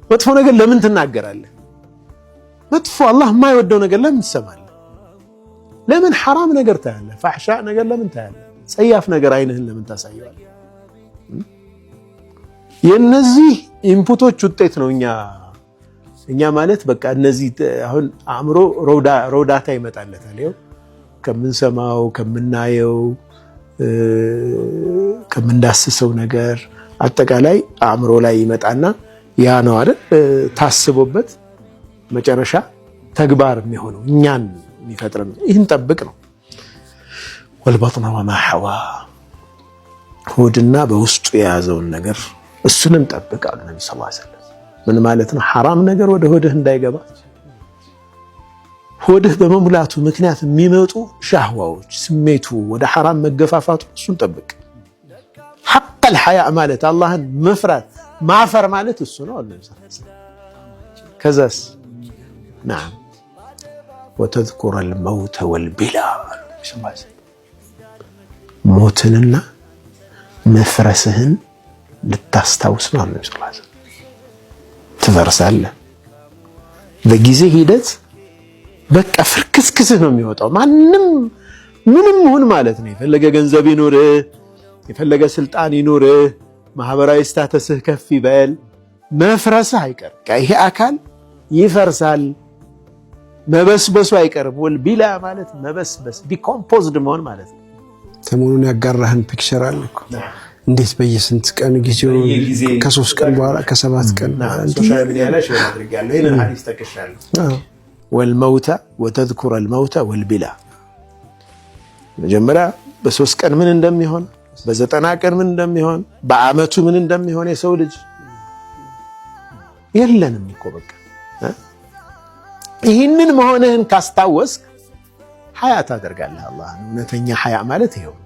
መጥፎ ነገር ለምን ትናገራለህ? መጥፎ አላህ የማይወደው ነገር ለምን ትሰማለህ? ለምን ሐራም ነገር ታያለህ? ፋሕሻ ነገር ለምን ታያለህ? ጸያፍ ነገር አይንህን ለምን ታሳየዋለህ? የእነዚህ input ኦች ውጤት ነው። እኛ ማለት በቃ እነዚህ አሁን አእምሮ raw data ይመጣለታል። ይኸው ከምንሰማው፣ ከምናየው፣ ከምንዳስሰው ነገር አጠቃላይ አእምሮ ላይ ይመጣና ያ ነው አይደል ታስቦበት መጨረሻ ተግባር የሚሆነው እኛን የሚፈጥር ነው። ይህን ጠብቅ ነው። والبطن وما حوى፣ ሆድና በውስጡ የያዘውን ነገር እሱንም ጠብቅ አሉ ነቢ ስ ሰለም። ምን ማለት ነው? ሐራም ነገር ወደ ሆድህ እንዳይገባ፣ ሆድህ በመሙላቱ ምክንያት የሚመጡ ሻህዋዎች፣ ስሜቱ ወደ ሐራም መገፋፋቱ፣ እሱን ጠብቅ። حق الحياء ማለት አላህን መፍራት ማፈር ማለት እሱ ነው አሉ ነቢ። ከዛስ نعم وتذكر الموت والبلى፣ ሞትንና መፍረስህን ልታስታውስ ነው አሉ ነቢ። ትፈርሳለህ። በጊዜ ሂደት በቃ ፍርክስክስህ ነው የሚወጣው። ማንም ምንም ሁን ማለት ነው። የፈለገ ገንዘብ ይኑርህ፣ የፈለገ ስልጣን ይኑርህ፣ ማህበራዊ status ህ ከፍ ይበል፣ መፍረስህ አይቀርም። ይሄ አካል ይፈርሳል፣ መበስበሱ አይቀርም። والبلى ማለት መበስበስ decomposed መሆን ማለት ነው። ሰሞኑን ያጋራህን picture አለ እኮ፣ እንዴት በየስንት ቀን ጊዜው፣ ከ3 ቀን በኋላ፣ ከ7 ቀን በኋላ። Social media ላይ share አድርጌያለሁ። ይህንን ሐዲስ ጠቅሻለሁ። والموت وتذكر الموت والبلى፣ መጀመሪያ በ3 ቀን ምን እንደሚሆን፣ በ90 ቀን ምን እንደሚሆን፣ በአመቱ ምን እንደሚሆን። የሰው ልጅ የለንም እኮ በቃ። ይህንን መሆንህን ካስታወስክ ሀያ ታደርጋለህ። አላህ እውነተኛ ሀያ ማለት ይኸው ነው።